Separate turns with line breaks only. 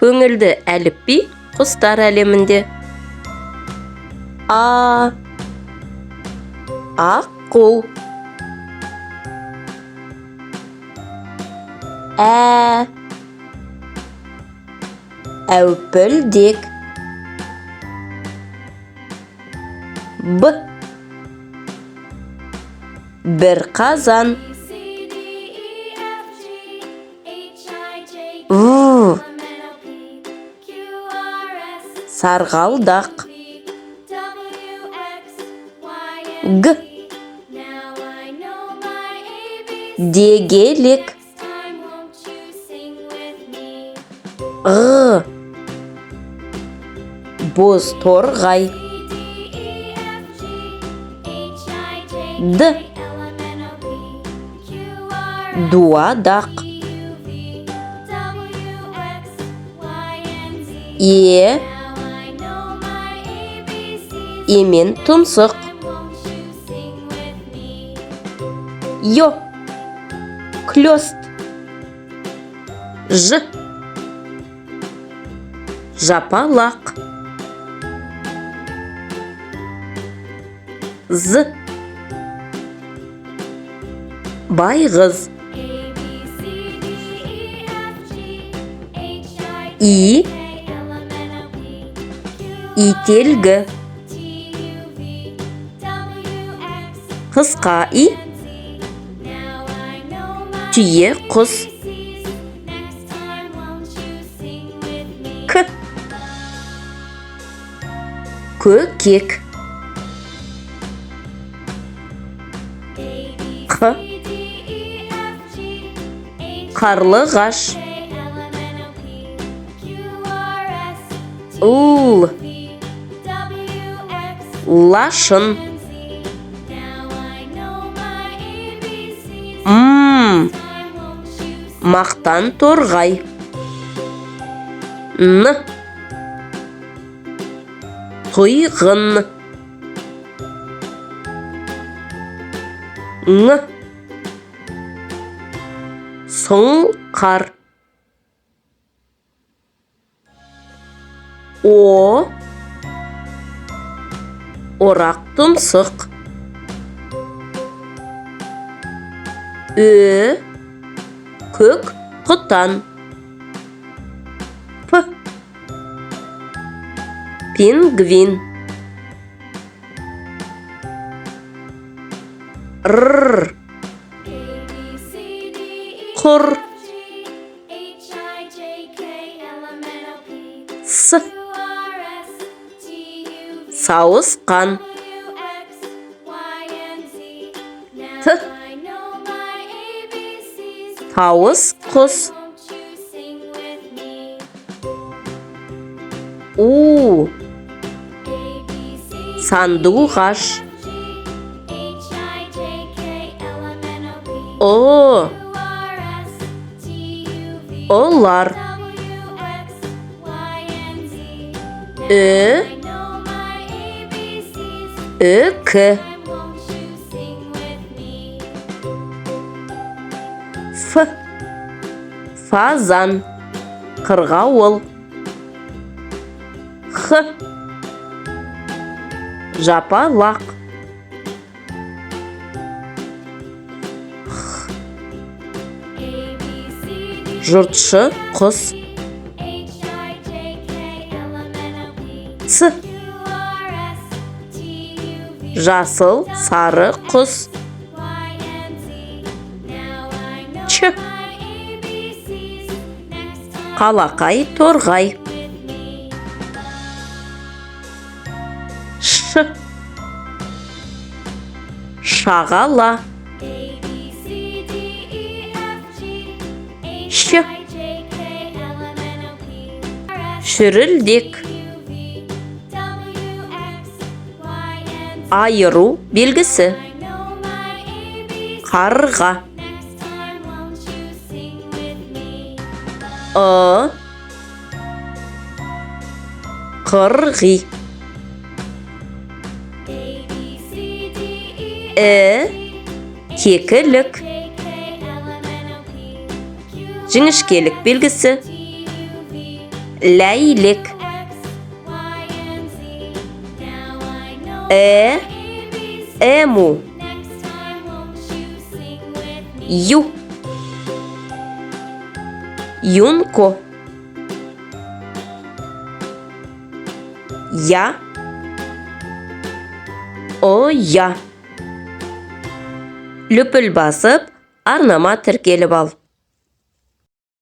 Көңілді әліпби құстар әлемінде. А. Аққу. Ә. Әупілдек. Б. Бір қазан. В. Сарғалдақ. Г. Дегелек. Ғ. Бозторғай. Д. Дуадақ. Е. Емен тұмсық. Ё. Клёст. Ж. Жапалақ. З. Байғыз. И. Ителгі. Қысқа и. Түйе құс. К. Көкек. Қ. Қарлығаш. Л. Лашын. М. Мақтан торғай. Н. Тұйғын. Ң. Сұңқар. О. Орақ тұмсық. Ö. Көк құтан. П. Пингвин. Р. Құр. С. Сауысқан. Т. Тауыс құс. У. Сандуғаш. Ұ. Ұлар. Ү. Үкі. Ф. Фазан. Қырғауыл. Х. Жапалақ. Х. Жұртшы құс. Ц. Жасыл сары құс. Ч. Қалақай торғай. Ш. Шағала. Щ. Шүрілдек. Айыру белгісі. Қарға. Ы. Қырғи. І. Кекілік. Жіңішкелік белгісі. Ләйлек. Э. Эму. Ю. Юнко. Я. Оя. Лүпіл басып, арнама тіркеліп ал.